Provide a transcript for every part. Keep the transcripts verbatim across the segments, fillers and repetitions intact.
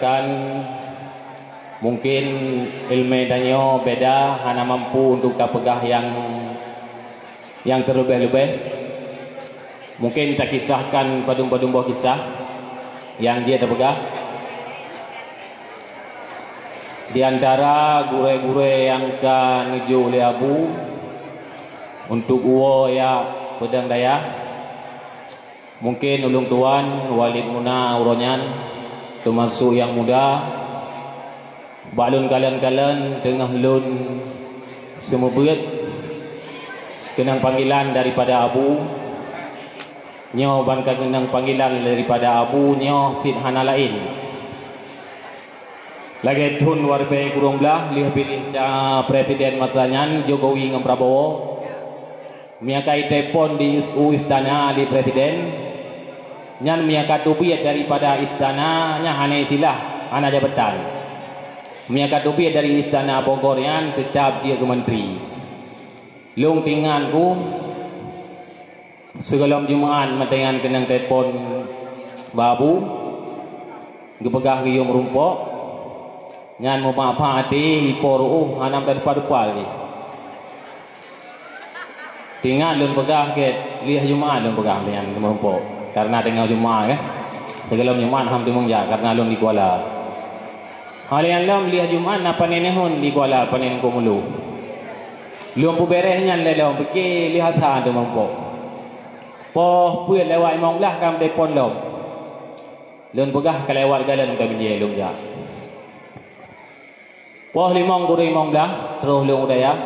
Kan mungkin ileumèe tanyoe beda, hana mampu untuk tapeugah nyang, nyang teuleubeh-leubeh. Mungkin takisahkan padum-padum boh kisah nyang jeuet tapeugah. Di antara gurèe-gurèe nyang ka neujok lé Abu untuk woe jak peudong dayah, mungken ulôn tuan Walid Muna uroe nyan teumasok nyang muda. Bak lôn kalon-kalon teungoh lôn seumeubeuet keunong panggilan daripada Abu. Nyoe ban ka keunong panggilan daripada Abu nyoe cit hana laén. Lagèe thôn dua ribèe kureueng blaih lheueh piléh ca-, presiden masa nyan Jokowi ngon Prabowo. Meunyo ka jiteupon di is-, u istana lé presiden, nyan meunyo ka teubiet daripada istana, nyan hana istilah, hana jabatan. Meunyo ka teubiet dari istana Bogor nyan, teutap jeuet keu menteri. Lôn teuingat ku, sigohlom Jumat mantong nyan keunong teupon bak Abu, geupeugah geuyue meurumpok, nyan meupat-pat até, ipo ruoh, hana meuteupah-teupah lé. Teuingat lôn peugah gèt, lheueh Jumat lôn peugah nyan meurumpok, kareuna teungoh Jumat, kan. Sigohlom Jumat han teumeung jak, kareuna lôn di Kuala. Hal nyang lom lheueh Jumat na panen nihon di Kuala, panen Teungku Mulu. Lôn peubèrèh nyan lé lôn, pike lheueh asa teumeurumpok. Poh peuet lewat limong blaih ka meuteupon lom. Lôn peugah ka lewat galon ka binjai lôn jak. Poh limong kureueng limong blaih, troh lôn u dayah.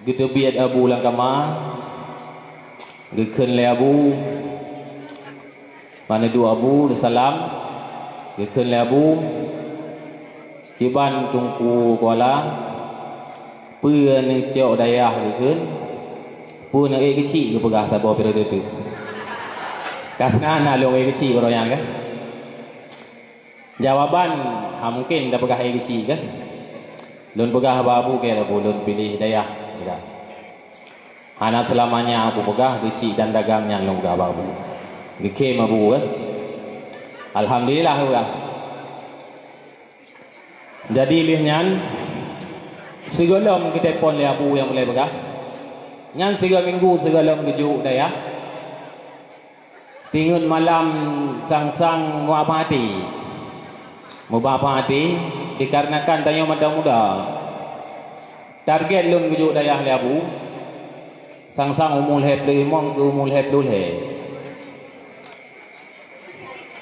Geuteubiet Abu lam kama, geukheun lé Abu, meuneudok Abu, geusalam, geukheun lé Abu, kiban Teungku Kuala, peue neucok dayah geukheun, peue neuék keuchik geupeugah saboh periode teuk. Kareuna na lôn ék keuchik uroe nyan kan. Jawaban, ha, mungken tapeugah ék keuchik kan. Lôn peugah bak Abu, keu Abu lôn piléh dayah, peugah. Hana seulamanya Abu peugah, keuchik dan dagang nyan lôn peugah bak Abu. Geukheun Abu kan. Alhamdulillah, peugah. Jadi lheueh nyan, sigohlom geuteupon lé Abu nyang mulai peugah. Nyan sigoe minggu sigohlom geujok dayah. Teungeut malam sang-sang meuapah até. Meuapah até dikarenakan tanyoe mantong muda. Target lôn geujok dayah lé Abu, sang-sang umu lhèe ploh limong keu umu lhèe ploh lhèe.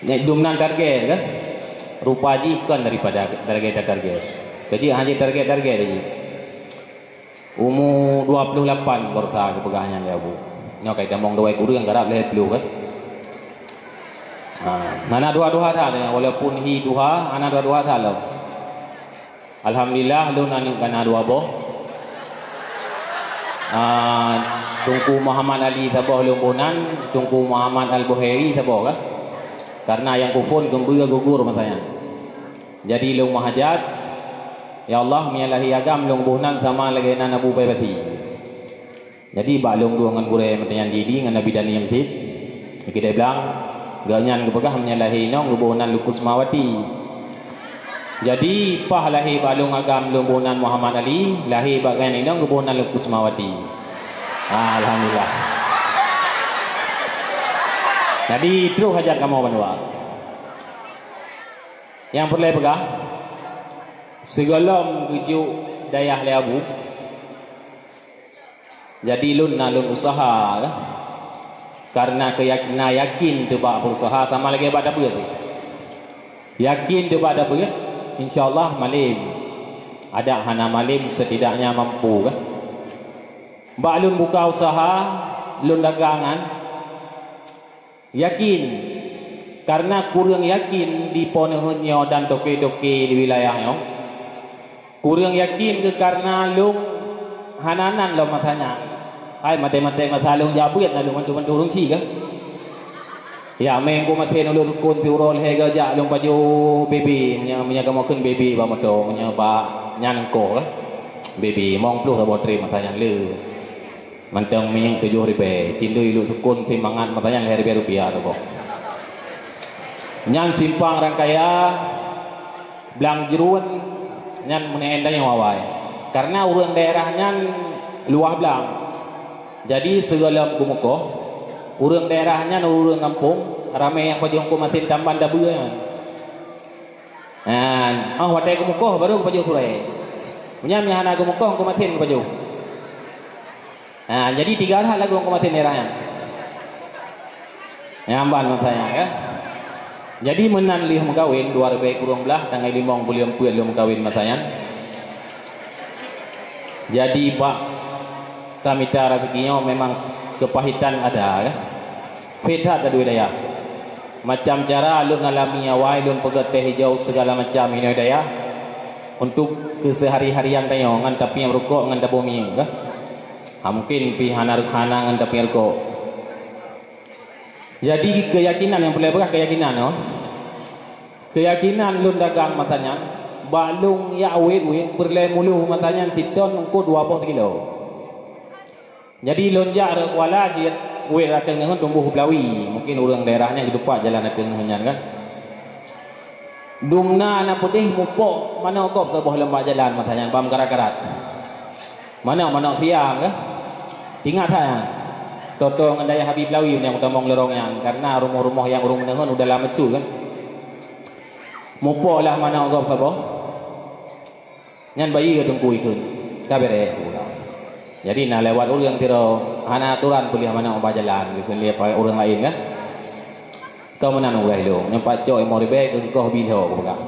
Nyan dum nan target kan? Rupa jih kon daripada target-target. Keu jih hana target-target jih. Umu dua ploh lapan baru sa geupeugah nyan lé Abu. Nyoe ka jitamong dua kureueng karab lhèe ploh kan. Ha, hana tuha-tuha that, walaupun hi tuha, hana tuha-tuha that lom. Alhamdulillah, lôn aneuk ka na dua boh. Ah, Teungku Muhammad Ali saboh lôn boh nan, Teungku Muhammad Al-Buhairi saboh kan. Karena nyang kuphon geumbeue gugur masa nyan. Jadi lôn meuhajat, "Ya Allah, meunyo lahé agam lôn boh nan sama lagèe nan Abu Bai Basi." Jadi bak lôn dua ngon gurèe meutanyan Jidi ngon Nabi Daniel cit, di Kidai Blang, gobnyan geupeugah meunyo lahé inong geuboh nan Lukus Mawati. Jadi paih lahé bak lôn agam lôn boh nan Muhammad Ali, lahé bak gobnyan inong geuboh nan Lukus Mawati. Ah, alhamdulillah. Jadi troh hajat kamoe bandua. Nyang peureulèe peugah, sigohlom geujok dayah lé Abu, jadi lôn na lôn useuha, kareuna keuyak-, na yakin teuh bak peuuseuha sama lagèe bak tabeuet. Yakin teuh bak tabeuet, insya Allah malem. Adak hana malem, setidaknya mampu kan. Bak lôn buka useuha, lôn dagang kan. Yakin, kareuna kureueng yakin di Po Neuheun nyoe dan toke-toke di wilayah nyoe. Kureueng yakin keu kareuna lôn hana nan lom masa nyan. Hai maté-maté masa lôn jak beuet na lôn bantu-bantu ureueng sie kah? Ya, meng ku maté ulôn sukon siuroe lhèe geujak lôn pajoh B B, meunyo, meunyo kamoe kheun B B bak moto, meunyo bak nyan engko kah? B B, limong ploh saboh trép masa nyan le. Mantong minyeuk tujoh ribèe, cindui lôn sukon simangat masa nyan lhèe ribèe rupiah saboh. Nyan simpang Rangkaya, Blang Jeuruen, nyan meunan tanyoe awai. Karena ureuëng daerah nyan luwah blang. Jadi sigohlom geumukoh, ureuëng daerah nyan ureuëng gampông, ramé nyang pajoh eungkôt masin tamban dabeue nyan. Nah, oh watée geumukoh baru geupajoh surée. Meunyan meuhana geumukoh eungkôt masin geupajoh. Ha, jadi tiga that lagu keumatin daerah nyan. Nyang ban masa nyan, kan? Jadi meunan lheueh meukawen dua ribée kureueng blaih, tanggai limong buleuen peuet lheueh meukawen masa nyan. Jadi bak tamita raseuki nyoe memang keupahitan ada, kan? Pih that ka dua daya. Macam cara lôn alami awai lôn peugét teh hijau segala macam inoe daya untuk keuseuhari-harian tanyoe ngon tapiep rukok ngon taboh minyeuk, kan? Ha, mungkin pih hana, hana ngon tapiep rukok. Jadi keuyakinan nyang peureulée peugah keuyakinan nyoe. Keuyakinan lôn dagang masa nyan, bak lôn jak wét-wét peureulée muloh masa nyan siton eungkôt dua boh sikilo. Jadi lôn jak rot Kuala jeuet wét ateueh nyan tumboh beulawi. Mungkin ureuëng daerah nyan geutupat jalan ateueh nyan, kan. Dumna na peudeh mupok manok gob saboh lom bak jalan masa nyan bak meukarat-karat. Manok-manok siam, kan? Ingat that nyan. Toto ngon dayah Habib Lawi nyang meutamong lorong nyan, karena rumoh-rumoh nyang ureuëng meuneuen udah lama cut, kan? Mupok lah manok gob saboh. Nyan bayeue teungku ikheun. Ka beureh, geupeugah. Jadi na lewat ureuëng sidroe hana atoran peuleueh manok bak jalan, geukheun lé ureuëng laén, kan? Ka meunan ulée lôn, nyoe pat cok limong ribée keu koh bi lhok, geupeugah.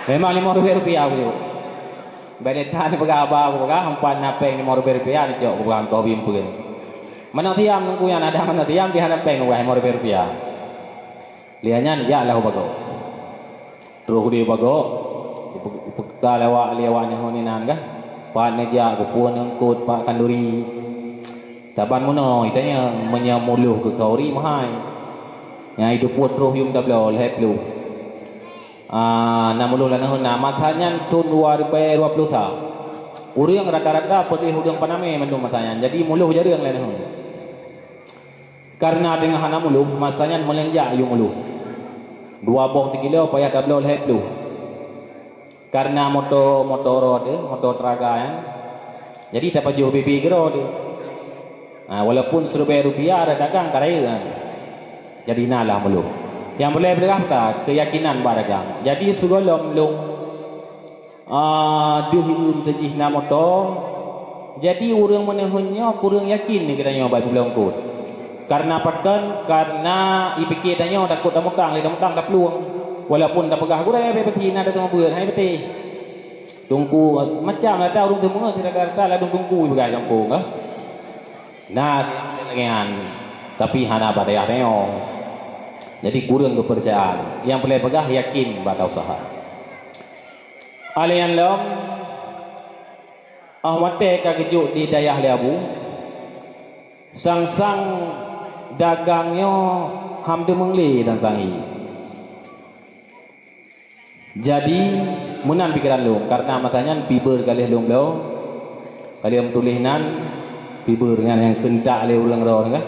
Memang limong ribée rupiah, geupeugah. Bèk lé that neupeugah haba, geupeugah, empat na péng limong ribée rupiah neucok, geupeugah, koh bi meupeuen. Manok siam teungku nyan, ada manok siam di hana péng, geupeugah, limong ribée rupiah. Lheueh nyan jak lah u bagoe. Troh di bagoe, ipeu-, ipeuka lé awak, lé awak nyoe inan kan. Pat neujak, geupeue eungkôt, pat khanduri. Saban meunoe, itanyong, meunyoe muloh keu khanduri meuhai. Nyang idupot troh yum tabloe lhèe ploh. Ah, na muloh lanaheun na masa nyan thon dua ribèe dua ploh sa. Ureueng rata-rata peudeh udeueng panamé mandum masa nyan. Jadi muloh jareueng lanaheun. Kareuna teungoh hana muloh, masa nyan meuleunjak yum muloh. Dua boh sikilo payah tabloe lhèe ploh. Kareuna moto, moto roda, moto teuraga nyan. Jadi tapajoh bebe keudroe teuh. Ha, walaupun siribèe rupiah ada dagang ka rayeuk nyan. Jadi na lah muloh. Nyang peureulèe peugah ka keuyakinan bak dagang. Jadi sigohlom lôn Ah, deuh ié meuseujih na moto. Jadi ureueng meuneuen nyoe kureueng yakin nibak geutanyoe bak ipeubloe eungkôt. Kareuna pakon? Kareuna ipike tanyoe takot tamutang, lé tamutang taplueng. Walaupun tapeugah gurèe bèk peuti na datang beuet, hai beuteh. Teungku macam ata ureueng teumeungeut rata-rata ladôm teungku ipeugah gampông, eh. Na lagèe nyan, tapi hana bak dayah tanyoe. Jadi kureueng keupeurcayaan. Nyang peureulèe peugah yakin bak usaha. Alèh nyan lom, óh watèe ka geujok di dayah lé Abu, sang-sang dagang nyoe ham deungon lé dan tangi. Jadi, meunan pikeran lôn, kareuna masa nyan pibeur ka lheueh lôn bloe, ka lheueh meutuléh nan, pibeur nyan nyang keuntak lé ureueng droe kan.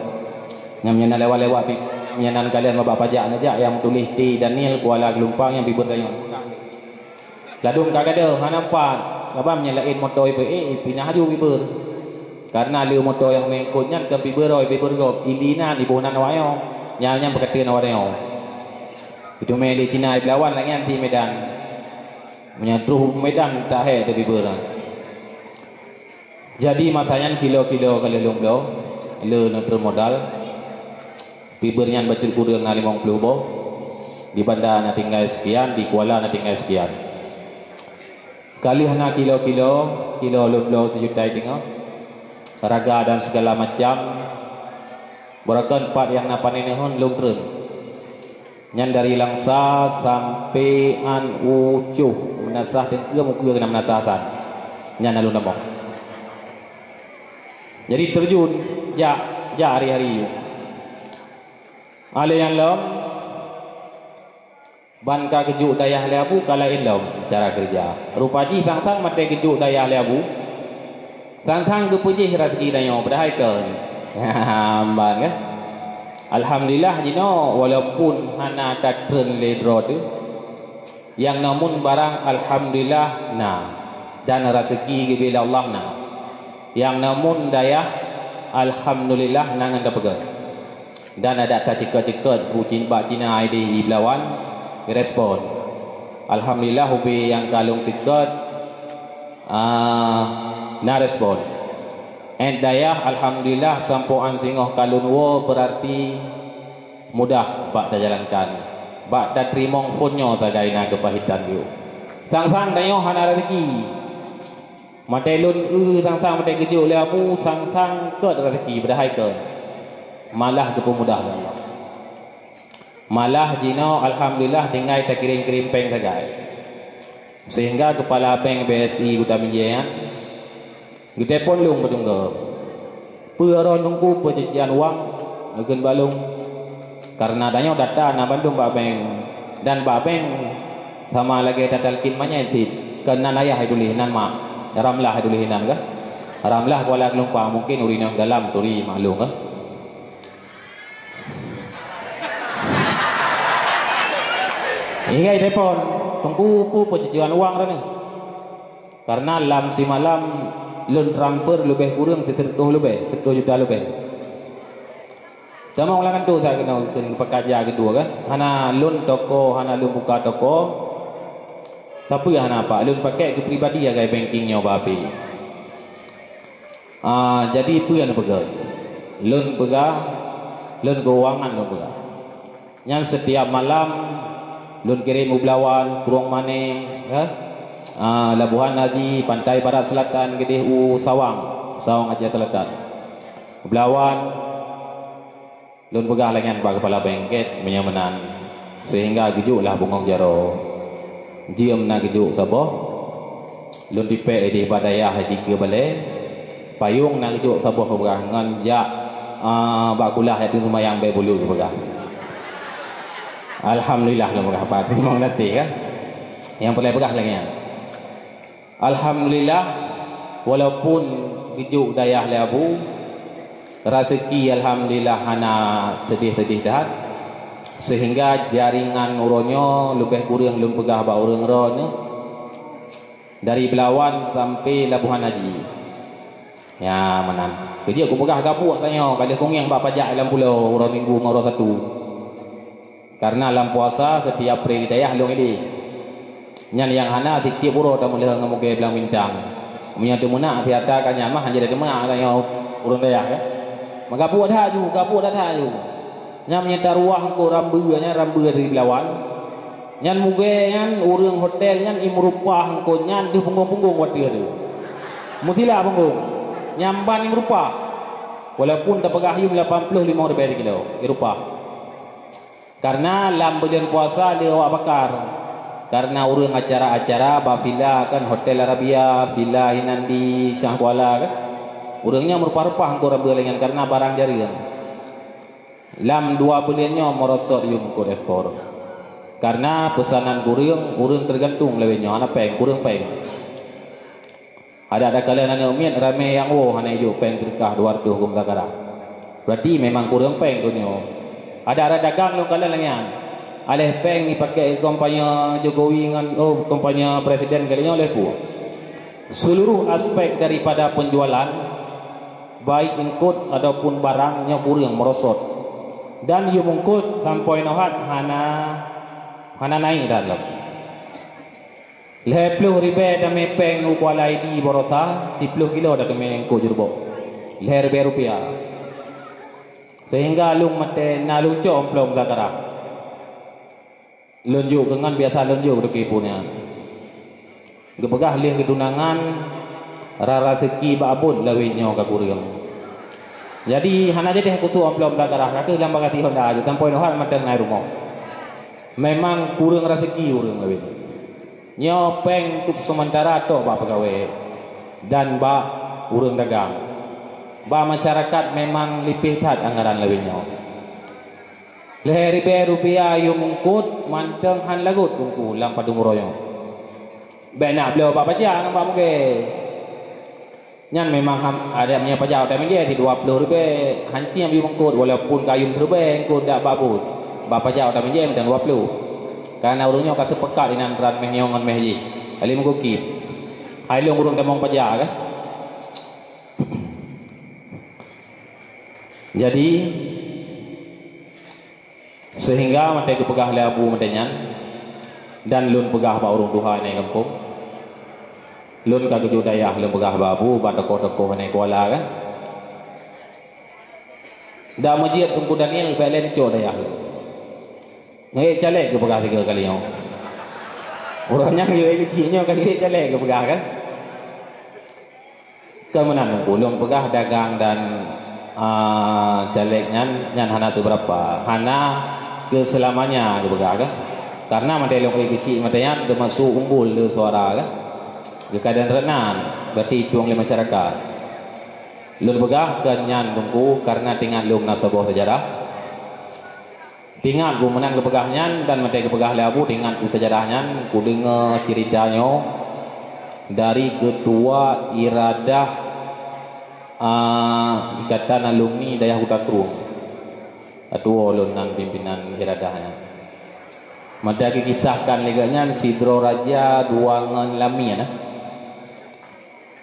Nyang nyan lewat-lewat pi-, nyan nan ka lheueh bak pajak neujak nyang meutuléh T Daniel Kuala Geulumpang nyang pibeur tanyoe. Ladôm ka gadôh, hana meupat. Sabab nyang laén moto ipeu-ék, ipinah laju pibeur. Kareuna lé moto nyang meueungkôt nyan kon pibeur roe, pibeur gob. Ili nan, iboh nan awak nyoe. Nyan, nyan peukateuen awak nyoe. Iteumé lé Cina ibeulawan lagèe nyan di Medan. Meunyoe troh u Medan, tahe teu pibeur nyan. Jadi masa nyan kilo-kilo ka lheueh lôn bloe, le neutrön modal. Pibeur nyan bacut kureueng na limong ploh boh. Di Banda na tinggai sekian, di Kuala na tinggai sekian. Ka lheueh na kilo-kilo, kilo lôn bloe sijuta teungoh. Raga dan segala macam. Beureukan pat nyang na pané neuheun lôn treun. Nyan dari Langsa sampoe an u Coh, meunasah teungku mukeue keunan meunasah san. Nyan alun tamong. Jadi teurjun, jak, jak hari-hari. Alèh nyan lom, ban ka geujok dayah lé Abu ka laén lom cara keureuja. Rupa jih sang-sang maté geujok dayah lé Abu, sang-sang geupeujih raseuki tanyoe, padahai kon. Amban kan? Alhamdulillah jinoe walaupun hana tatreun lé droe teuh, nyang namun barang alhamdulillah na, dan raseuki geubri lé Allah na. Nyang namun dayah alhamdulillah na ngon tapeugah. Dan adak taceuket-ceuket bu cin bak Cina idéh i Belawan, geurespon. Alhamdulillah ubé nyang ka lôn ceuket, ah, na respon. Ét dayah alhamdulillah sampoe án singoh ka lôn woe beurati mudah bak tajalankan. Bak tateurimong phon nyoe sagai na keupahitan yôh. Sang-sang tanyoe hana raseuki. Maté lôn eu sang-sang maté geujok lé Abu sang-sang keuet raseuki padahai keuet. Malah geupeumudah lé Allah. Malah jinoe alhamdulillah tinggai takirém-kirém péng sagai. Sehingga keupala bank B S I Kuta Meujèe nyan geuteupon lôn beudunggoe. Peue uroe Teungku peucucian uang? Geukheun bak lôn. Kareuna tanyoe data na bandum bak bank, dan bak bank sama lagée tatalkin manyét cit, keu nan ayah tuléh nan mak, Ramlah tuléh nan kah. Ramlah Kuala Geulumpang, mungkin ureuëng inong dalam turi maklum kah. Ingat telepon, Teungku peue peucucian uang droeneuh. Kareuna lam simalam lôn transfer leubeh kureueng sireutôh leubeh, sireutôh juta leubeh. Tamong lam kanto sa keunoe keu peukaja keudua kan. Hana lôn toko, hana lôn buka toko. Tapi hana apa, lôn pakai keu pribadi agai banking nyoe bak api. Ah, jadi peue nyang peugah? Lôn peugah, lôn keuangan lôn peugah. Nyan setiap malam lôn kirém u Belawan, Krueng Mané, ya. Ah, Labuhan Haji, Pantai Barat Selatan, geudeh u Sawang, Sawang Aceh Selatan. U Belawan, lôn peugah lagée nyan bak keupala bengket meunyoe meunan, seuhingga geujok lah bungong jaroe. Jeuem na geujok saboh, lôn tipék idéh bak dayah di keue balée, payong na geujok saboh geupeugah ngon jak, a, bak kulah jak teuseumbayang bék buleue geupeugah. Alhamdulillah lôn peugah pat, teurimong gaséh kan. Nyang peureulée peugah lagée nyan. Alhamdulillah, walaupun geujok dayah lé Abu, raseuki alhamdulillah hana seudeh-seudeh that, seuhingga jaringan uroe nyoe leubeh kureueng lôn peugah bak ureuëng droeneuh, dari Belawan sampai Labuhan Haji. Ya, meunan. Keujeuet kupeugah gabuek tanyoe, ka lheueh kungieng bak pajak lam pulo uroe Minggu ngon uroe Sabtu. Kareuna lam puasa setiap pre di dayah lôn idéh. Nyan nyang hana sitiep uroe tameulheueh ngon mugée blang bintang. Meunyoe teumeunak siata ka nyan mah hana jeuet teumeunak tanyoe ureuëng dayah, ya. Meugabuek that ju, gabuek that ju. Nyan meunyoe taruwah engko rambeue nyan, rambeue dari Belawan. Nyan mugée nyan ureuëng hotel nyan i meurupah engko nyan deuh punggong-punggong watée tu. Meusila punggong. Nyan ban i meurupah. Walaupun tapeugah yuem lapan ploh limong ribée kilo, i rupah. Kareuna lam buleuen puasa lé awak bakar. Kareuna ureuëng acara-acara bak villa kan, Hotel Arabia, villa inan di Syah Kuala kan. Ureuëng nyan meurupah-rupah engko rambeue lagée nyan kareuna barang jareueng. Lam dua buleuen nyoe meurosot yuem keu ekspor. Kareuna peusanan kureueng, ureuëng teugantung lawét nyoe hana péng, kureueng péng. Adak takalon aneuk miet ramé nyang woe hana ijok péng seudeukah dua reutôh gom gara-gara. Berarti memang kureueng péng donya. Adak rot dagang lôn kalon lagée nyan. Aléh péng jipakée keu kampanye Jokowi ngon, oh, kampanye presiden kali nyoe lheueh peue. Seluruh aspek daripada penjualan, baik eungkôt ataupun barang, nyoe kureueng meurosot. Dan yuem eungkôt sampoe nohat hana, hana naik that lom. Lhée ploh ribée tamé péng u Kuala Idi barosa, siplôh kilo tateumé eungkôt jeureubok. Lhée ribée rupiah. Seuhingga lôn maté na lôn cok amplop gara-gara. Lôn jok keu ngon biasa lôn jok keu teungku nyan. Geupeugah lheueh geutunangan, ra raseuki bak abot lawét nyoe ka kureueng. Jadi hana jadeh kusu amplop gara-gara, ka kheueh lam bagasi Honda, sampoe nohat mantong na i rumoh. Memang kureueng raseuki ureuëng lawét. Nyoe péng untuk seumantara tok bak peugawée dan bak ureuëng dagang. Bak masyarakat memang lipéh that anggaran lawét nyoe. Lhée ribée rupiah yuem eungkôt mantong han lagot teungku lam padum uroe nyoe. Bék nak bloe bak pajak ngon bak mugée. Nyan memang ham, ada meunyoe paja watèe meujèe si dua ploh ribèe, hancing bri meungkot, walaupun kayun siribèe eungkot dak bak buet. Bak paja watèe meujèe mantong dua ploh. Karena ureueng nyoe ka seupeukat inan teurat mèh nyoe ngon mèh jih. Kali meugukip. Hai lôn ureueng tamong paja kan? Jadi, sehingga watèe geupeugah lé Abu watèe nyan, dan lôn peugah bak ureueng tuha inan gampông, lôn ka geujok dayah lôn peugah bak Abu, bak tokoh-tokoh inan Kuala kan. Dak meujeuet Teungku Daniel bèk lé neucok dayah lôn. Ngon ék caleg geupeugah tiga kali nyoe. Ureueng nyang yue keuchik nyoe ka ék caleg geupeugah kan. Keu meunan ulôn peugah dagang dan, a, caleg nyan, nyan hana seubeurapa, hana keu seulamanya geupeugah kan. Karena watèe lôn keuchik watèe nyan teumasuk unggul le suara kan. Geukadan reunan, berarti itueng lé masyarakat. Lôn peugah keu nyan Teungku karena teuingat lôn na saboh seujarah. Teuingat ku meunan geupeugah nyan dan watèe geupeugah lé Abu, teuingat ku seujarah nyan, kudeungö ceurita nyoe dari Ketua Iradah, a, Ikatan Alumni Dayah Huta Krueng. Atuwoe lôn nan pimpinan iradah nyan. Mata geukisahkan lé geuh nyan sidroe raja dua ngon lamiet, nah.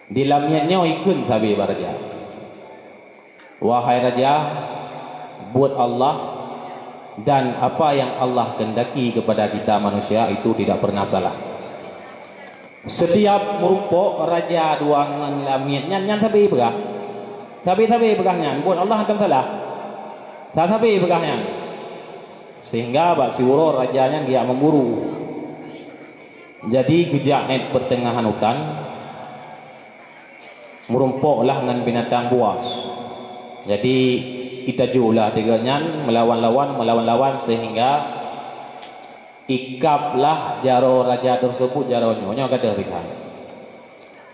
Di lamiet nyoe ikheun sabe bak raja. Wahai raja, buet Allah dan apa yang Allah kehendaki kepada kita manusia itu tidak pernah salah. Setiap meurumpok raja dua ngon lamiet nyan, nyan sabe peugah. Sabe-sabe peugah nyan, buet Allah hana salah. Sabe-sabe peugah nyan. Sehingga bak siuroe raja nyan geujak meuburu. Jadi geujak 'et peuteungahan utan, meurumpok lah ngon binatang buas. Jadi, itajôh lah tiga nyan meulawan-lawan, meulawan-lawan sehingga ikab lah jaroe raja teurseubut jaroe nyoe. Nyoe ka deuh tinggai.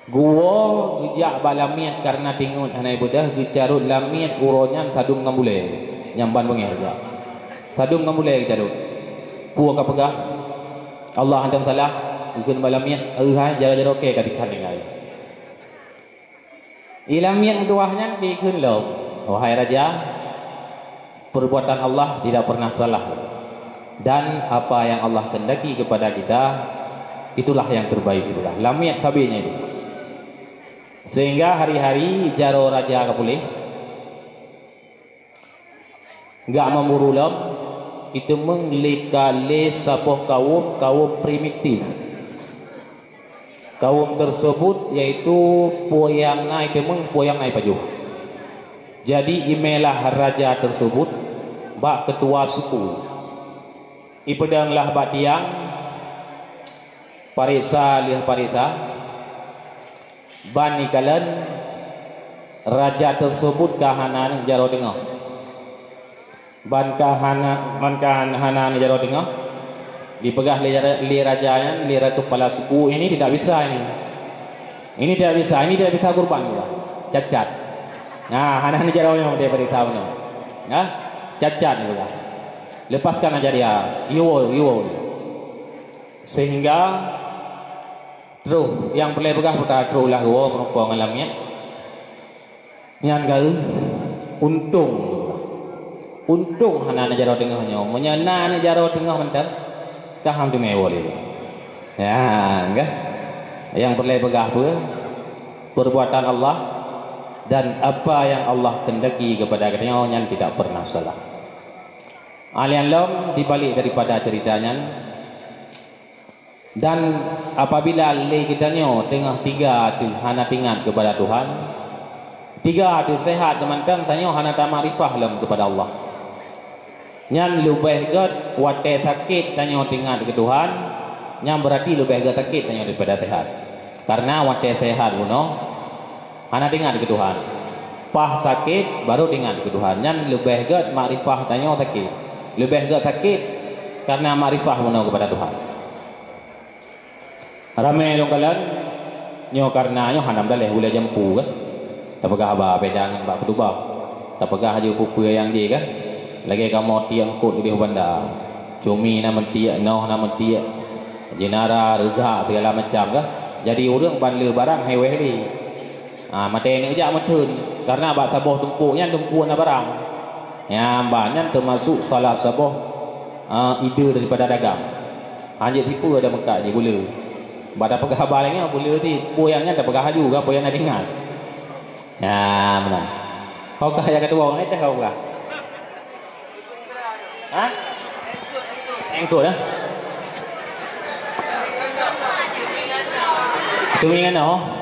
Geuwoe geujak bak lamiet kareuna tingeut hana ibeudôh, geucarôt lamiet uroe nyan sadum ngon bulèe. Nyan ban beungéh juga. Sadum ngon bulèe geucarôt. Peue ka peugah? Allah hana salah, geukheun bak lamiet, "Euhai, jaroe-jaroe kèe ka dikheun tinggai." Di lamiet meutuwah nyan geukheun lom, "Wahai raja, perbuatan Allah tidak pernah salah. Dan apa yang Allah kehendaki kepada kita, itulah yang terbaik juga." Lamiet sabe nyan itu. Sehingga hari-hari jaroe raja ka puléh, gak meuburu lom, iteumeung lé ka lé saboh kawöm, kawöm primitif. Kawöm teurseubut yaitu peue nyang na iteumeung, peue nyang na ipajoh. Jadi, imèlah raja teurseubut bak keutua suku. Ipeudong lah bak tiang, pareksa lheueh pareksa, ban ikalon raja teurseubut ka hana aneuk jaroe teungoh. Ban ka hana, ban ka hana aneuk jaroe teungoh, dipeugah lé, lé raja nyan, lé ratu kepala suku, "Ini tidak bisa ini. Ini tidak bisa, ini tidak bisa kurban," dipeugah. "Cacat." Nah, hana aneuk jaroe nyoe dipeuriksa bunoe. Nah, cacat dipeugah. "Lepaskan aja dia." Iwoe, iwoe. Sehingga troh, nyang peureulèe peugah peue ka troh lah geuwoe meurumpok ngon lamiet. Nyan ka, untông. Untông hana na jaroe teungoh nyoe. Meunyoe na na jaroe teungoh mantong, ka han teumé woe lé. Nyan ka. Nyang peureulèe peugah peue? Perbuatan Allah dan apa yang Allah kehendaki kepada geutanyoe nyan tidak pernah salah. Alèh lom dibalik daripada cerita nyan, dan apabila lé geutanyoe teungoh tiga ateueh hana teuingat keupada Tuhan, tiga ateueh seuhat teumantong tanyoe hana tamakrifah lom keupada Allah. Nyan leubeh gèt watèe sakét tanyoe teuingat keu Tuhan, nyan beurati leubeh gèt sakét tanyoe daripada seuhat. Kareuna watèe seuhat bunoe, hana teuingat keu Tuhan. Paih sakét, baru teuingat keu Tuhan. Nyan leubeh gèt makrifah tanyoe sakét. Leubeh gèt sakét kareuna makrifah bunoe keupada Tuhan. Ramé lôn kalon, nyoe kareuna nyoe hana meudaléh ulèe jampu kan. Tapeugah haba beda ngon bak khutubah. Tapeugah aju peue-peue nyang jih kan. Lagèe kamoe tiek eungkôt leubeh banda. Cumi na meutiek, noh na meutiek. Jinara, reugak, segala macam kan. Jadi ureueng ban le barang heweh lé. Ha, maté neujak meutheun, karena bak saboh tumpuk nyan tumpuk na barang. Nyan ban nyan teumasuk salah saboh, ha, ide daripada dagang. Hanjeuet tipu ada meukat jih bule. Bak tapeugah haba lagèe nyoe bule ti, peue nyang nyan tapeugah laju, peue nyang na ingat. Nyan meunan. Ho ka ya ketua, ngai teh ho ka. Ha? Engkot, eh? Cumi ngano?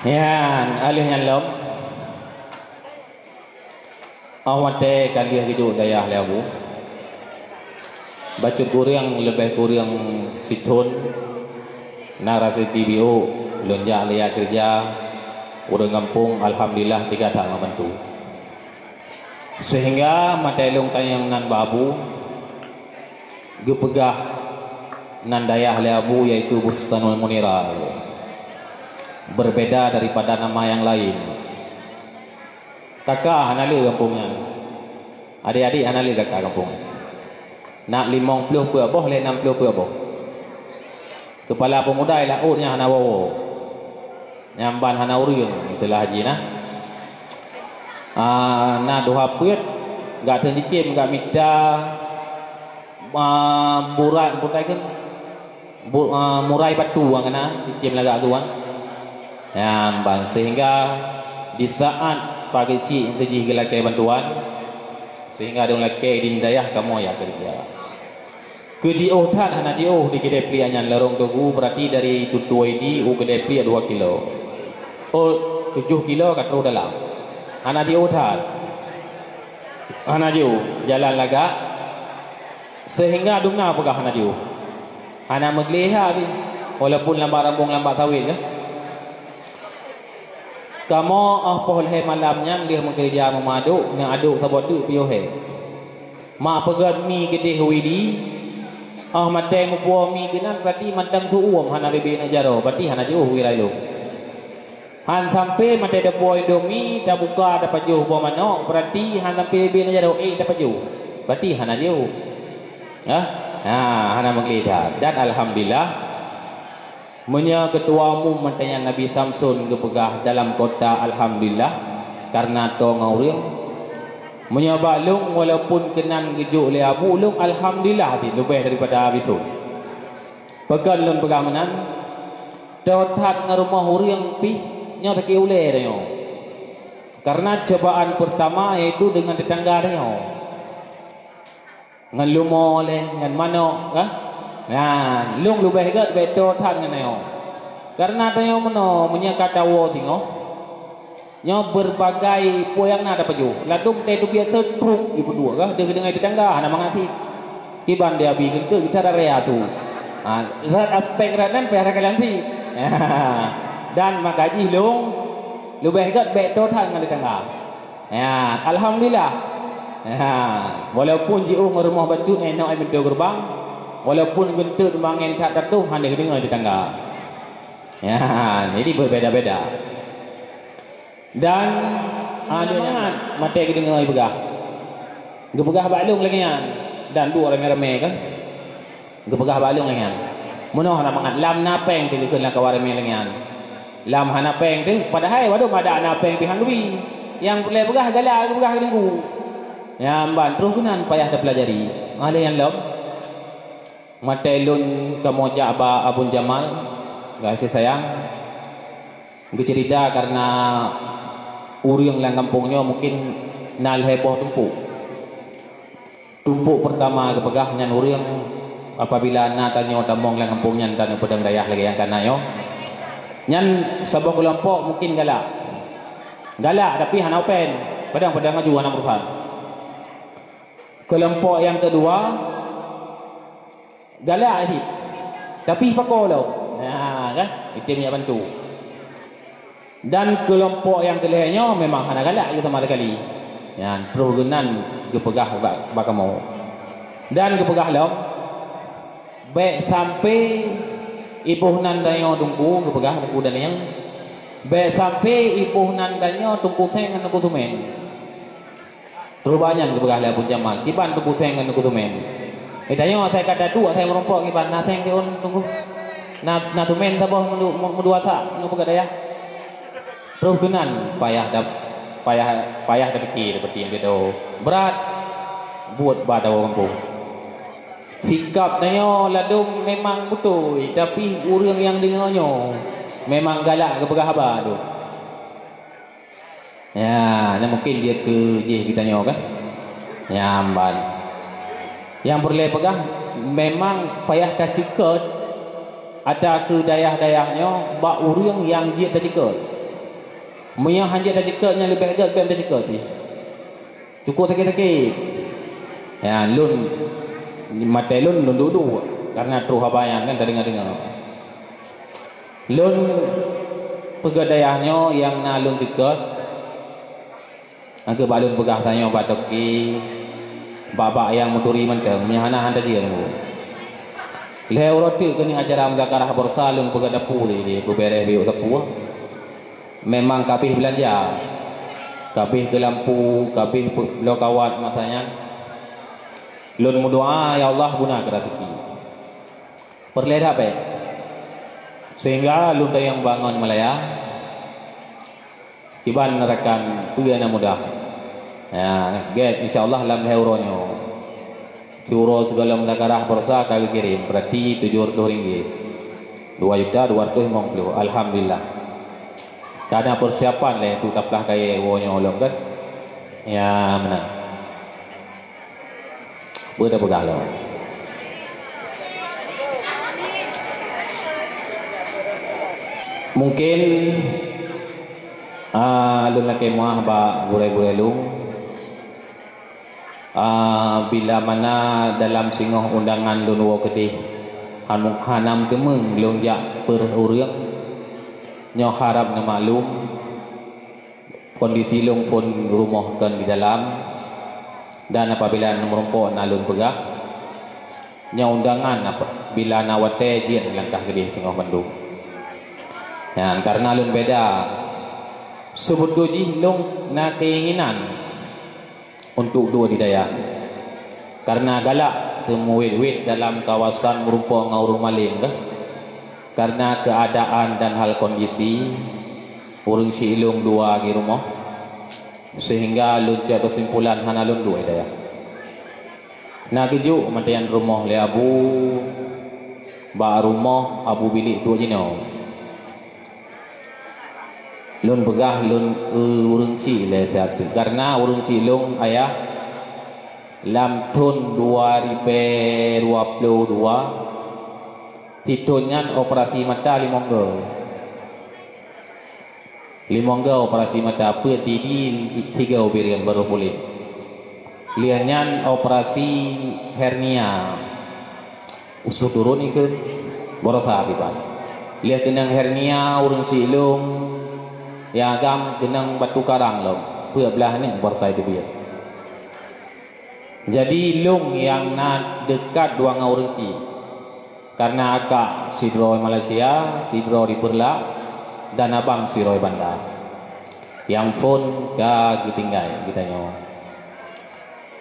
Nyan, aleuh nyan lom. Awai watèe ka lheueh geujok dayah lé Abu. Bacut kureueng leubeh kureueng sithon na rasa tibiu lôn jak lé keureuja ureueng gampông, alhamdulillah, tiga that membantu. Sehingga maté lôn tanyong nan bak Abu, geupeugah nan dayah lé Abu, yaitu Bustanul Munira, berbeda daripada nama yang lain. Kaka hana le gampông nyan. Adik-adik hana le kaka gampông nyan. Nak limong ploh peuet boh lé nam ploh peuet boh. Kepala pemuda ialah ôt nyang hana woe-woe. Nyang ban hana ureueng, istilah jih na. Ah, na dua peuet, gak teun cicém, gak mita, ah, burat, butai kan? Bu-, ah, murai batu nyang na, cicém lagak tu kan. Nyang ban, sehingga di saat pageuchik nyang teujih geulakée bantuan, sehingga dong lakée di dayah kamoe ya keureuja. Keu jiôh that hana jiôh di keudée pliek nyan lorong tugu, berarti dari Tutuai di u keudée pliek dua kilo. Oh, tujoh kilo ka troh dalam. Hana jiôh that. Hana jiôh, jalan lagak. Sehingga dum na peugah hana jiôh. Hana meugleh ha pih. Walaupun lam bak rambong lam bak sawét kah. Kamoe óh poh lhée malam nyan lheueh meukeureuja meumadok, na adok saboh teuk piôh he. Mak peugöt mi keudeh widi, óh maté meupuwoe mi keunan, berarti mantong seu-uem hana bebe na jaroe, berarti hana jiôh wira ilong. Han sampe maté tapuwoe indomie, tabuka tapajoh boh manok, berarti han sampe bebe na jaroe ék tapajoh, berarti hana jiôh. Hah? Ha, hana meugleh that. Dan alhamdulillah, Meunyoe keutua umum meutanyan Nabi Samson geupeugah dalam kota, alhamdulillah, kareuna toe ngon ureuëng. Meunyoe bak lôn, walaupun keunan geujok lé Abu, lôn alhamdulillah cit leubeh daripada Abi Thon. Pakon lôn peugah meunan? Toe that ngon rumoh ureuëng pih nyoe sakét ulée tanyoe. Kareuna cobaan peurtama yaitu deungon teutangga tanyoe. Ngon leumo lé, ngon manok, kan? Nah, lôn leubeh gét bèk toe that ngon nyoe. Kareuna tanyoe meunoe, meunyoe ka tawoe singoh, nyoe beureubagai peue nyang na tapajoh. Ladôm teuh teubiet trok jipeuduek, kan? Deuh deungon teutangga, hana mangat cit. Kiban di Abi geunteuk geutarek raya tu. Ha, rot aspek rot nyan payah takalon cit. Dan maka jih lôn leubeh gét bèk toe that ngon teutangga. Ya, alhamdulillah. Ya, walaupun jiôh ngon rumoh bacut, eh, nok, eh, pintoe geureubang, walaupun geunteuk teuma angén that tatoh, hana deungoe teutangga. Ya, jadi berbeda-beda. Dan ada mangat maté geudeungoe peugah. Geupeugah bak lôn lagée nyan, dan duek ramé-ramé kan. Geupeugah bak lôn lagée nyan. Meunoe hana mangat, lam na péng teuh geukheun lam kawan ramé lagée nyan. Lam hana péng teuh, padahai waduh madak na péng pih han geubi. Nyang peureulée peugah galak geupeugah keu Teungku. Nyan ban troh keunan payah tapeulajari. Malée nyan lom, maté lôn kamoe jak bak Abon Jamal, gaséh sayang. Geuceurita kareuna ureuëng lam gampông nyoe mungken na lhée boh tumpuk. Tumpuk peurtama geupeugah nyan ureuëng, apabila na tanyoe tamong lam gampông nyan tanyoe peudong dayah lagée nyang kana nyoe. Nyan saboh keulompok mungken galak. Galak, tapi hana open. Padang-padang aju hana urusan. Keulompok nyang keudua, galak cit, tapi pakon lom. Nah, kan? Item jak bantu. Dan keulompok nyang keulhée nyoe memang hana galak lé sama sekali. Nyan, troh geunan geupeugah bak, bak kamoe. Dan geupeugah lom, bèk sampe iboh nan tanyoe Teungku, geupeugah Teungku Daniel. Bèk sampe iboh nan tanyoe Teungku Seng ngon Teungku Sumen. Teuma nyan geupeugah lé Abu Jamal, kiban Teungku Seng ngon Teungku Sumen. Eh, tanyoe asai ka taduek, asai meurumpok kiban, na seng siôn Teungku? Na, na teumèn saboh meudu-, meuduasa ngon peugah dayah. Troh keunan payah dap-, payah, payah tapike seperti nyang beutôi. Brat buet bak tawoe gampông. Sikap tanyoe ladôm memang beutôi, tapi ureuëng nyang deungoe nyoe memang galak geupeugah haba tu. Ya, nyan mungkin jeuet keu jih geutanyoe kan? Nyan ban. Nyang peureulèe peugah, memang payah taceukeut ata keu dayah-dayah nyoe bak ureuëng nyang jeuet taceukeut. Meunyoe han jeuet taceukeut, nyan leubeh gèt bèk taceukeut pih. Cukup sakét-sakét. Ya, lôn, maté lôn, lôn duek-duek, karena troh haba nyan kan tadeungoe-deungoe. Lôn peugah dayah nyoe nyang na lôn ceukeut, nyang keuh bak lôn peugah tanyoe bak toke, bak-bak nyang meuturi mantong, meunyoe hana han tajeuet ngon. Lhèe uroe teuk keuneuk acara muzakarah beursa lôn peugah dapu lé, lé beubèrèh biyuk sapeue. Memang ka abéh beulanja, ka abéh keu lampu, ka abéh pe-, bloe kawat masa nyan. Lôn meudoa, "Ya Allah, guna keu raseuki." Peureulèe that bèk. Sehingga lôn tanyong bangon Malaya, kiban rakan peue na mudah. Ya, gèt, insya Allah lam lhèe uroe nyoe. Siuroe sigohlom muzakarah beursa ka geukirém, berarti tujoh reutôh ringgit. Dua juta dua reutôh limong ploh. Alhamdulillah. Ka na peusiapan lé untuk taplah kayèe woe nyoe lom kan? Ya, meunan. Peue tapeugah lom? Mungkin, ah, lôn lakèe meu'ah bak gurèe-gurèe lôn. Ah, bila mana dalam singoh undangan lôn woe keudéh, han-, hana meuteumeung lôn jak peureuh ureueng, nyoe harab neumaklum. Kondisi lôn phôn rumoh kon di dalam, dan apabila neumeurumpok na lôn peugah, nyoe undangan ap-, bila na watèe jeuet neulangkah keudéh singoh bandum. Nyan, karena lôn beda, seubeutôi jih lôn na keinginan untuk duek di dayah. Karena galak teumeuwét-wét dalam kawasan meurumpok ngon ureueng malém kah? Karena keuadaan dan hal kondisi, ureueng si lôn dua di rumoh, sehingga lôn cok keusimpulan hana lôn duek di dayah. Na geujok mantong rumoh lé Abu, bak rumoh Abu Bilik duek jinoe. Lôn peugah lôn, eh, ureueng chik lé siat teuk. Karena ureueng chik lôn ayah lam thôn dua ribèe dua ploh dua, sithôn nyan operasi mata limong goe. Limong goe operasi mata peuet di, di tiga ubirian baru pulih. Lheueh nyan operasi hernia. Usus turun ikheun, baroesa pipan. Lheueh keunong hernia ureueng chik lôn, nyang agam keunong batu karang lom, peuet blaih aneuk baroesa teubiet. Jadi lôn nyang na deukat dua ngon ureueng chik. Karena akak sidroe Malaysia, sidroe di Peureulak, dan abang sidroe Banda. Nyang phôn ka geutinggai geutanyoe.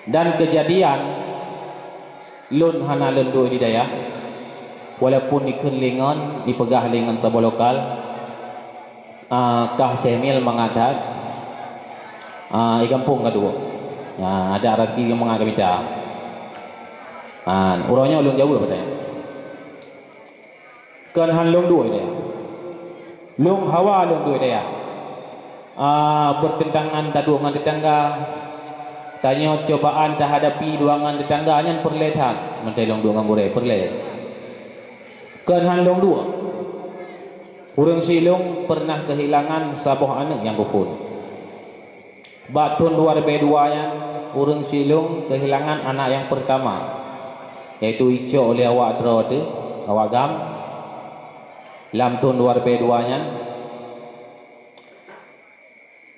Dan keujadian lôn hana lôn duek di dayah, walaupun ikheun lé ngon, ipeugah lé ngon saboh lokal, ah, kah Syekh Mil mangat that, ah, i gampông ka duek. Ah, adak raseuki mangat ka mita. Ah, uroe nyoe lôn jaweueb watèe nyan. Kon han lôn duek di dayah. Lôn hawa lôn duek di dayah. Ah, pertentangan taduek ngon tetangga. Tanyoe cobaan tahadapi dua ngon tetangga nyan peureulèe that. Mantong lôn duek ngon gurèe peureulèe. Kon han lôn duek. Ureueng chik lôn pernah keuhilangan saboh aneuk nyang geuphôn. Bak thôn dua ribèe dua nyan, ureueng chik lôn keuhilangan anak nyang peurtama, yaitu icok lé awak droe teuh, awak gam. Lam thôn dua ribèe dua nyan,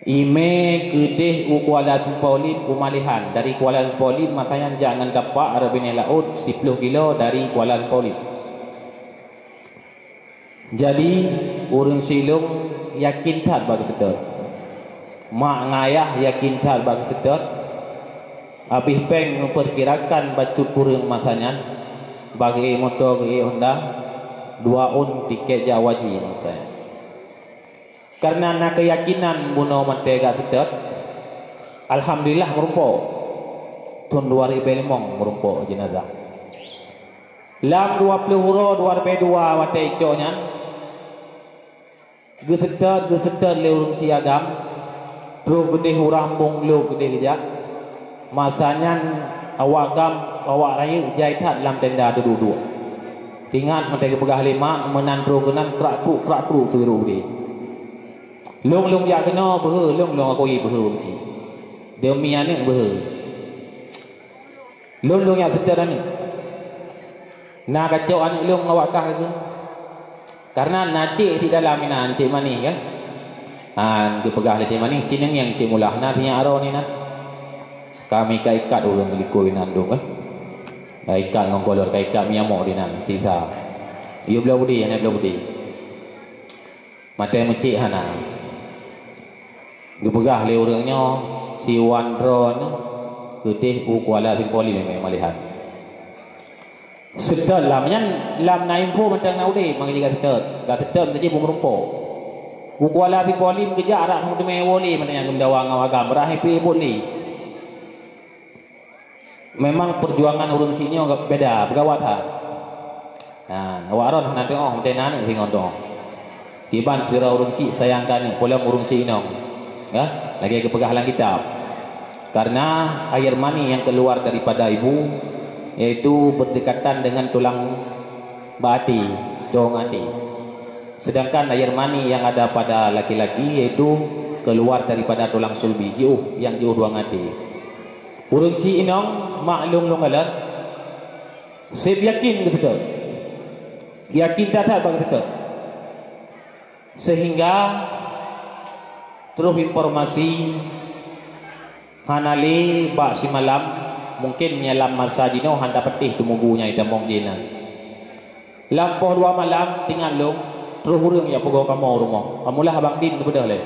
imè keudéh u Kuala Seumpolit u Malihan. Dari Kuala Seumpolit masa nyan jak ngon tapak rot binéh laôt, siploh kilo dari Kuala Seumpolit. Jadi, ureueng chik lôn yakin that bak geuseutôt. Mak ngon ayah yakin that bak geuseutôt. Abéh péng meupeukirakan bacut kureueng masa nyan, bak geuék moto, geuék Honda. Dua ôn tiket jak haji, maksud saya. Karena na keuyakinan bunoe mantong ka seutôt, alhamdulillah meurumpok. Thôn dua ribèe limong meurumpok jeunazah. Lam dua ploh uroe dua ribèe dua watèe icok nyan, geuseutôt, geuseutôt lé ureueng si agam, troh keudeh ureueng ambong glôk keudeh geujak. Masa nyan awak gam, awak rayeuk jai that lam tenda teuduek-duek. Ingat mantong geupeugah lé mak, meunan troh keunan krak-kruk, krak-kruk siuroe udeb. Lôn, lôn jak keunoe beuhe, lôn, lôn akui beuhe ureueng si. Deumi aneuk beuhe. Lôn, lôn nyang seutôt aneuk. Na kacok aneuk lôn awak kah keuh. Karena na cék di dalam inan, cék manéh kan. Han geupeugah lé cék manéh, cék neungieng cék mulah na sinyak aroe inan. Kami ka ikat ureueng likot inan dum kan. Ka ikat ngon kolor, ka ikat miamok di nan, sisa. Yue bloe budi, aneuk bloe budi. Maté meucék hana. Geupeugah lé ureueng nyoe, siwan droeneuh keudeh u Kuala Simpoli memang malihan. Seutôt lam nyan, lam na info mantong na udeb, mangat jih ka seutôt. Ka seutôt meukeujih beumeureumpok. U Kuala Simpoli geujak rak meuteumé woe lé mantong nyang geumeudawa ngon agam, rak hipé buet lé. Memang peujuangan ureueng si nyoe beda, beugawat that. Ha, awak ron hana teu'oh meuteuna aneuk singoh teu'oh. Kiban sira ureueng si sayang keu aneuk, peulom ureueng si inong. Ya, lagèe geupeugah lam kitab. Karena air mani yang keluar daripada ibu, yaitu berdekatan dengan tulang bak até, cong até. Sedangkan air mani yang ada pada laki-laki, yaitu keluar daripada tulang sulbi, jiôh, yang jiôh duang até. Ureueng si inong maklum lôn galak, seb yakin geuseutôt. Yakin that-that bak geuseutôt. Sehingga troh informasi hana lé bak simalam, mungken nyan lam masa jinoe hana patéh teumugu nyang itamong jih nyan. Lam poh dua malam, tingat lôn, troh ureueng jak peugoe kamoe u rumoh. Kamoe lah Abang Din geubeudôh lé.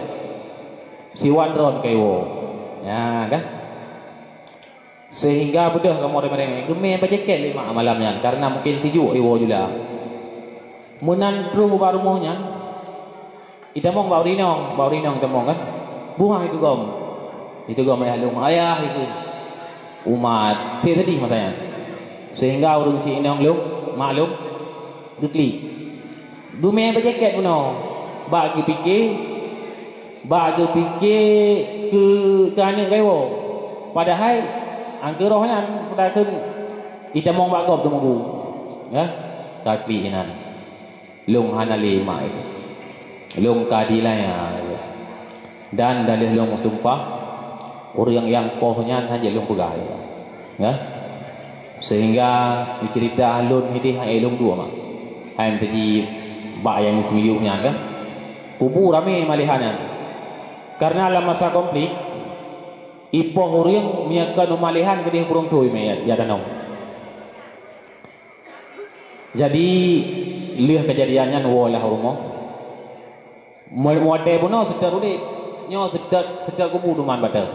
Siwan droen ka iwoe. Nyan kan? Sehingga beudôh kamoe ramé-ramé. Geumé bajèe kèe lé mak malam nyan, karena mungken sijuek iwoe jula. Meunan troh ubak rumoh nyan, itamong bak ureueng inong, bak ureueng inong itamong kan. Buah itugom. Itugom ayah lôn, ayah itu. Umat, sedih masa nyan. Sehingga ureueng si inong lôn, mak lôn, geuklik. Geumé bajèe kèe bunoe. Bak geupike, bak geupike keu, keu aneuk ka iwoe. Padahai, angkeu roh nyan, padahai kheun itamong bak gob teumugu. Ya, ka klik inan. Lôn hana lé mak itu. Lôn ka dilaya. Dan daleh lôn meusumpah, ureueng nyang poh nyan hana lôn peugah. Ya. Sehingga cerita lôn hideh hai lôn dua mak. Hai meuteujih bak nyang miyueb nyan kan. Kubu ramé malihan nyan. Karena lam masa konflik, ipoh ureueng meunyoe kon u malihan keudeh burông tui mé ya, ya danau. Jadi, lheueh keujadian nyan woe lah u rumoh. Mu-, watèe bunoe seutôt udeb, nyoe seutôt, seutôt kubu duman batée.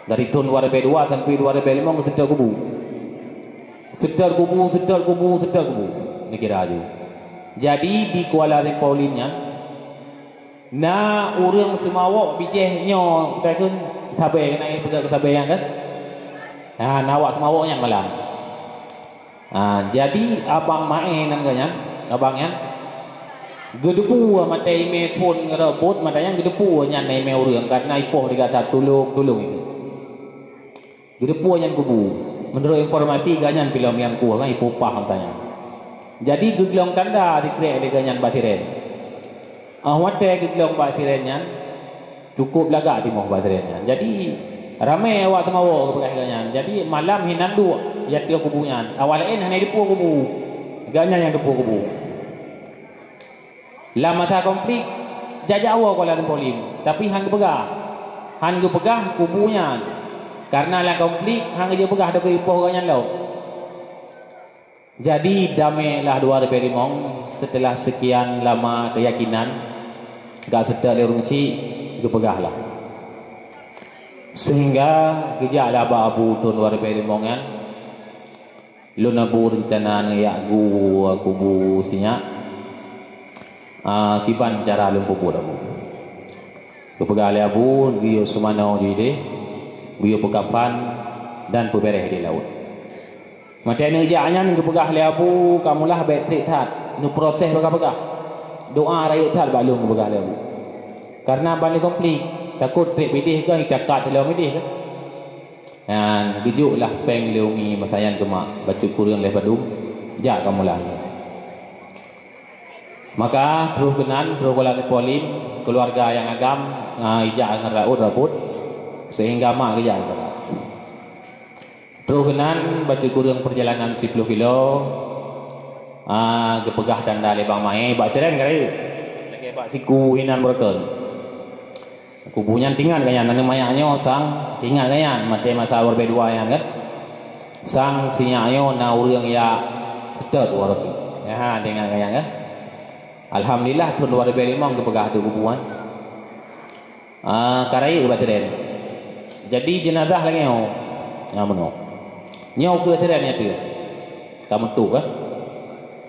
Dari thôn dua ribèe dua sampai dua ribèe limong seutôt kubu. Seutôt kubu, seutôt kubu, seutôt kubu. Neukira aju. Jadi, di Kuala Simpoli nyan, na ureueng seumawök bijéh nyoe, peue kheun, sabé, keunan peugah keu sabé nyan kan? Na, na awak seumawök nyan malam. Ha, jadi abang Mae nan geuh nyan, abang nyan, geudeupue mata imé phon ngeureubeut, mata nyan geudeupue nyan na imé ureueng, karena ipoh di gata tulông-tulông itu. Geudeupue nyan kubu. Meunurot informasi geuh nyan pilông nyang kuah kan ipoh pah mata nyan. Jadi geuglong tanda dikrek lé geuh nyan bak sirén. Ah watée geuglong bak sirén nyan, cukup lagak timoh bak sirén nyan. Jadi, ramé awak teumawök geupeugah lagée nyan. Jadi, malam hinan duek, ya teuh kubu nyan. Awak laén hana jideupue kubu. Gobnyan nyang deupue kubu. Lam masa konflik, jak-jak woe Kuala Lumpur Lim, tapi han geupeugah. Han geupeugah kubu nyan. Karena lam konflik, han geujeuet peugah deungon ipoh gobnyan lom. Jadi, damé lah dua ribée limong, setelah sekian lama keyakinan, gak seutôt lé ureueng chik, geupeugah lah. Sehingga geujak lah bak Abu thon dua ribée limong nyan. Lôn Abu reuncana neujak gu kubu sinyak. Ah, kiban cara lôn peubuet Abu? Geupeugah lé Abu, geuyue seumanoe ju ideh, geuyue peukafan dan peubereh di laôt. Watée neujak nyan geupeugah lé Abu, "Kamoe lah bék treb that, neuproses bagah-bagah. Doá rayeuk that bak lôn," geupeugah lé Abu. Karena ban lé konflik, takot treb ideh kan, itakat lom ideh kan. Nyan geujok lah péng lé umi masa nyan keu mak, bacut kureueng lhée padum, jak kamoe lah. Maka troh keunan, troh gola neupolim, keuluwarga nyang agam, ah, ijak ngon raôt-raôt, sehingga mak geujak ngon raôt. Troh keunan, bacut kureueng peurjalanan siploh kilo, ah, geupeugah tanda lé Bang Mae, bak Seren ka rayeuk. Lagée bak siku inan beureuton. Kubu nyan tingat geuh nyan, aneuk manyak nyoe sang tingat geuh nyan, maté masa ureuëng dua nyan kan. Sang sinyak nyoe na ureuëng yak seutôt dua roti. Ya, tingat geuh nyan kan. Alhamdulillah, thon dua ribée limong geupeugah tu kubu nyan. Ah, ka rayeuk bak Seren. Jadi, jeunazah lagée nyoe. Nyang meunoe. Nyoe keu Seren nyan tu. Ka meutuek, eh.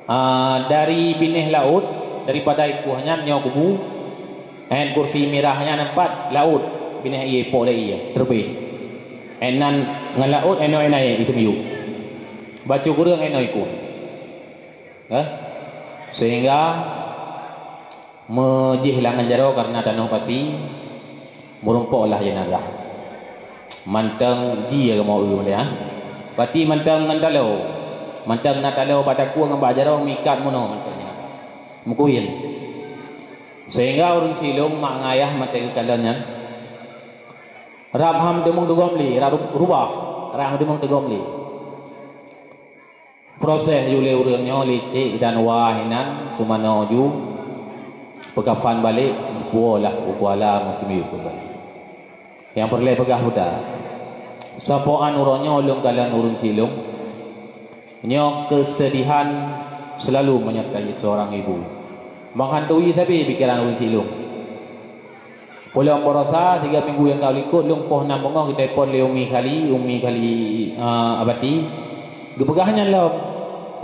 Ah, dari binéh laôt, daripada ikueh nyan nyoe kubu, ayat kursi mirah nyan empat, laôt, binéh ié, pok lé ié, terbit. Ayat nan ngon laôt, ayat nan ayat ié, iseumiyueb. Bacut kureueng ayat nan ikueh. Eh? Sehingga meujih langan jaroe karena tanoh pasi, meurumpok lah jenazah. Mantong ji ya mau eu dia. Pati mantong ngon talo. Mantong na talo bak takue ngon bak jaroe mikat munoh mantong jenazah. Meukuyen. Sehingga ureuëng silong mak ngayah maté geukalon nyan. Rab ham teumong teugom lé, rab rubah, rab ham teumong teugom lé. Proses ju lé ureuëng nyoe licek dan wah inan seumanoe ju peukafan balek, puwoe lah u Kuala meuseumiyueb keumbali. Nyang peureulée peugah buta, sampoe an uroe nyoe lôn kalon ureuëng silong, nyoe keusedihan selalu menyertai seorang ibu. Meuhantui sabe pikeran ureuëng silong. Pulang barosa, tiga minggu nyang ka likot, lôn poh nam beungoh geutelepon lé Umi Kali, Umi Kali, ah, Abati. Geupeugah nyan lom,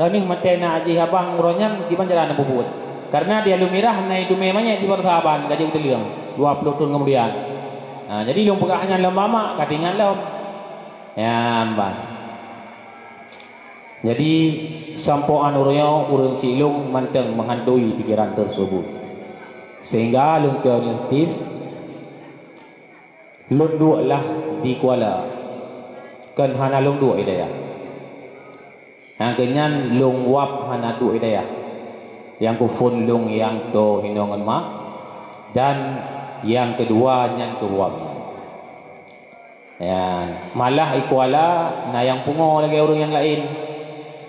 "Droeneueh maté na ajih abang uroe nyan, kiban cara na peubuet?" Karena di Alue Mirah na itumé manyét di barosa ban, ka jeuet teuleueng, dua ploh thon keumudian. Ah, jadi lôn peugah nyan lom bak mak, ka teuingat lom. Nyan ban. Jadi, sampoe an uroe nyoe ureuëng silong mantong meuhantui pikeran teusebut. Sehingga lôn cok inisiatif, lôn duek lah di Kuala, kon hana lôn duek i dayah. Nyang keunyan lôn wab hana duek i dayah. Nyang kuphon lôn nyang toe hinoe ngon mak, dan nyang keudua nyan keu wab nyan. Ya, malah i Kuala na nyang pungo lagée ureuëng nyang laén.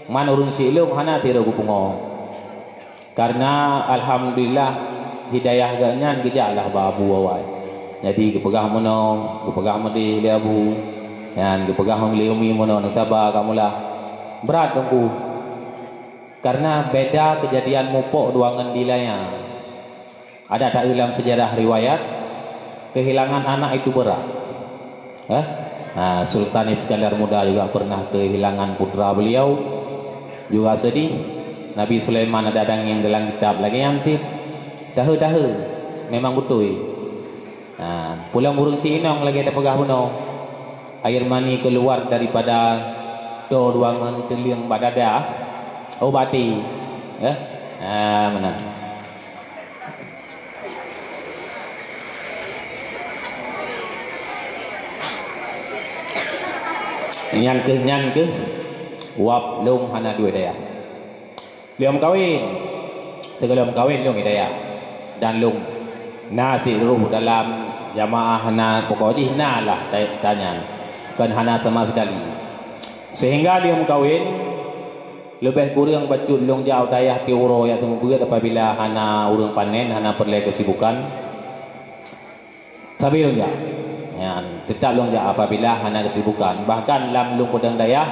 Man ureuëng silong hana sidroe geupungo. Karena alhamdulillah hidayah geuh nyan geujak lah bak Abu awai. Jadi geupeugah meunoe, geupeugah meudeh lé Abu. Nyan geupeugah lé Umi meunoe, "Neusaba kamoe lah." Brat teungku. Karena beda keujadian mupok dua ngon dilaya. Ada taeu lam sejarah riwayat, kehilangan anak itu berat. Eh? Ha, Sultan Iskandar Muda juga pernah kehilangan putra beliau, juga sedih. Nabi Sulaiman ada dangeng dalam kitab lagée nyan cit. Tahe-tahe, memang beutôi. Ha, pulang ureuëng si inong lagée tapeugah bunoe. Air mani keluar daripada toe dua ngon teuleueng bak dada. Oh, bati. Ya? Ha, meunan. Nyan keuh, nyan keuh, wab lôn hana duek dayah. Lheueh meukawen, sigohlom meukawen lôn i dayah. Dan lôn na sidroe dalam jamaah na pokok jih na lah ta-, tanyan. Kon hana sama sekali. Sehingga lheueh meukawen, leubeh kureueng bacut lôn jak u dayah tiep uroe jak seumeubeuet apabila hana ureuëng panen, hana peureulée keusibukan. Sabe lôn jak. Nyan, teutap lôn jak apabila hana keusibukan. Bahkan lam lôn peudong dayah,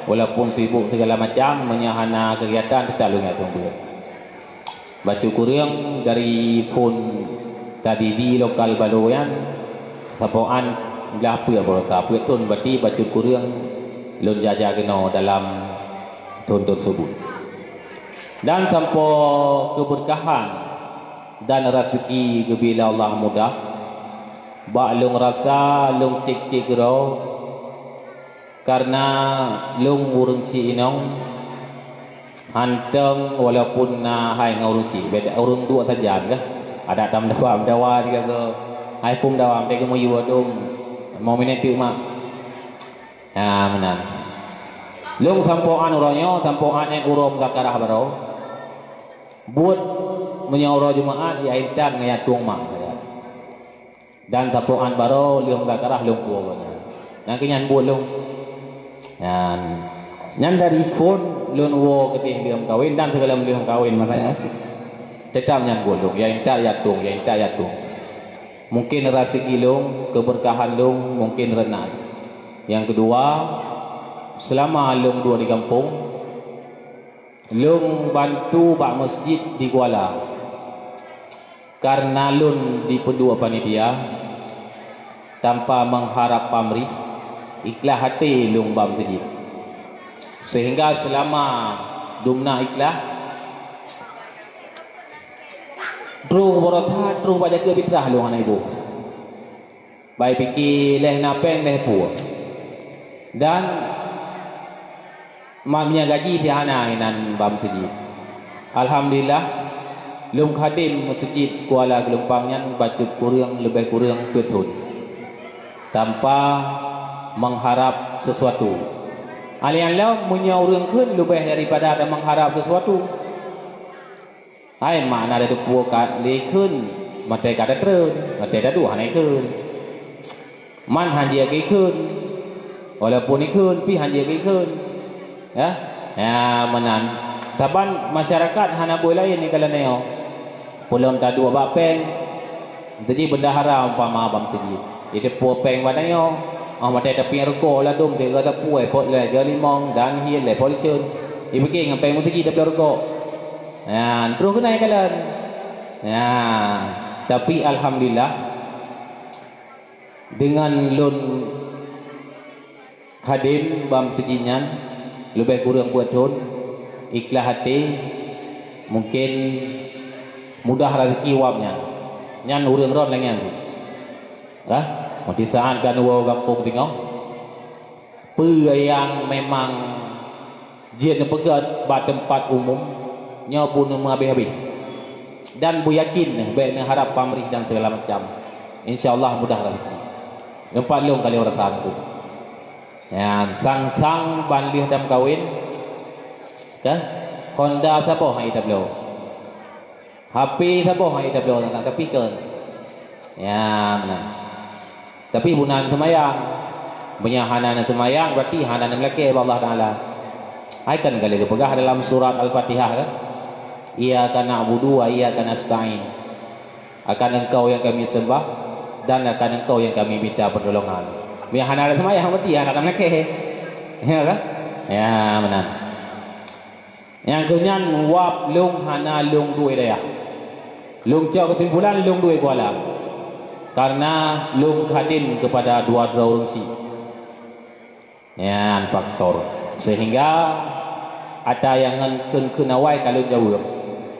walaupun sibuk segala macam, meunyoe hana keugiatan, teutap lôn jak seumeubeuet. Bacut kureueng dari phon tadi di lokal balo nyan, sampoe an blah peuet barosa, peuet thon bati bacut kureueng lôn jaja keunoe dalam thon tersebut. Dan sampoe keberkahan dan raseuki geubri lé Allah mudah, bak lôn rasa lôn cék-cék keudroe, kareuna lôn ureuëng si inong, hántom walaupun na hai ngon ureuëng si, beda ureuëng duek sajan kah. Adak tam dawa, dawa juga ke, hai pun dawa, meuteuk meuyue dong, mau minat tu mak. Ha, meunan. Lôn sampoe an uroe nyoe, sampoe an uroe meugakarah baroe. Buet meunyoe uroe Jumaat, ya intat ngon ya tueng mak. Dan sampoe an baroe lheueh meugakarah lôn puwoe gobnyan. Nyang keu nyan buet lôn. Nyan, nyan dari phon lôn woe keudeh lheueh meukawen dan sigohlom lheueh meukawen makanya. Tetap nyan buet lôn, ya intat ya tueng, ya intat ya tueng. Mungkin raseuki lôn, keberkahan lôn mungkin reunan. Nyang keudua, seulama lôn duek di gampông, lôn bantu bak meuseujid di Kuala. Kareuna lôn dipeuduek panitia, tanpa mengharap pamrih, ikhlas até lôn bak meuseujid. Sehingga seulama dumna ikhlas, troh baroesa, troh bak jakeue pitrah lôn hana iboh. Bai pike lheueh na péng lheueh puwoe. Dan mak meunyo gaji si hana inan bak meuseujid. Alhamdulillah, lôn khadém meuseujid Kuala Geulumpang nyan bacut kureueng leubeh kureueng peuet thon, tanpa mengharap sesuatu. Alèh nyan lom, meunyo ureuëng kheun leubeh daripada mengharap sesuatu. Hai makna teupeue ka lé kheun, maté ka tatreun, maté taduek hana ikheun. Man hanjeuet ikheun, walaupun ikheun pih hanjeuet ikheun. Ya, ya meunan. Saban masyarakat hana boi laén di kalanyoe. Peulom taduek bak péng, jadi bendahara umpama bang teujih. Iteupeue péng bak tanyoe, oh maté tapieng rukok ladôm tiga teupue pot lé jeulimong dan hiel lé polisen. Ipike ngon péng meuteujih tapieng rukok. Nyan, troh keunan kalon. Nyan, tapi alhamdulillah, deungon lôn khadém bak meuseujid nyan leubeh kureueng peuet thon, ikhlas até, mungken mudah raseuki wab nyan. Nyan ureuëng ron lagée nyan. Lah, meuti saát ka neuwoe gampông teungoh. Peue nyang memang jeuet neupeugét bak teumpat umum, nyoe pun neumeuhabéh-habéh. Dan beuyakin bék neuharab pamrih dan segala macam. Insya Allah mudah raseuki. Teumpat lôn ka lheueh rasa tu. Nyan, sang-sang ban lheueh dam kawin, kan? Honda saboh hai tabloe. H P saboh hai tabloe, tapi kan. Ya, meunan. Tapi bunan seumayang. Meunyo hana na seumayang, berarti hana na meulakée bak Allah Taala. Hai kan ka lheueh geupeugah dalam surat Al-Fatihah kan? Iyyaka na'budu wa iyyaka nasta'in. Akan Engkau yang kami sembah dan akan Engkau yang kami minta pertolongan. Meunyo hana na seumayang, berarti hana na meulakée. Ya kan? Ya, meunan. Nyang keu nyan wab lôn hana lôn duek dayah. Lôn cok keusimpulan lôn duek kuala. Karena lôn khadém keupada dua droe ureuëng syiek. Nyan faktor. Sehingga ata nyang ngon kheun-kheun awai ka lôn jaweueb.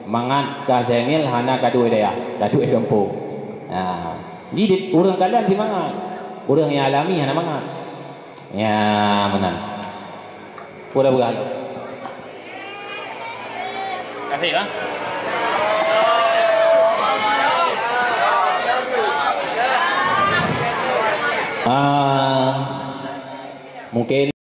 Mangat ka Zainil hana ka duek dayah, ka duek gampông. Ha. Jadi ureuëng kalon simangat. Ureuëng nyang alami hana mangat. Ya, meunan. Peue dah peugah lom? Kasih, ha? Ah, mungkin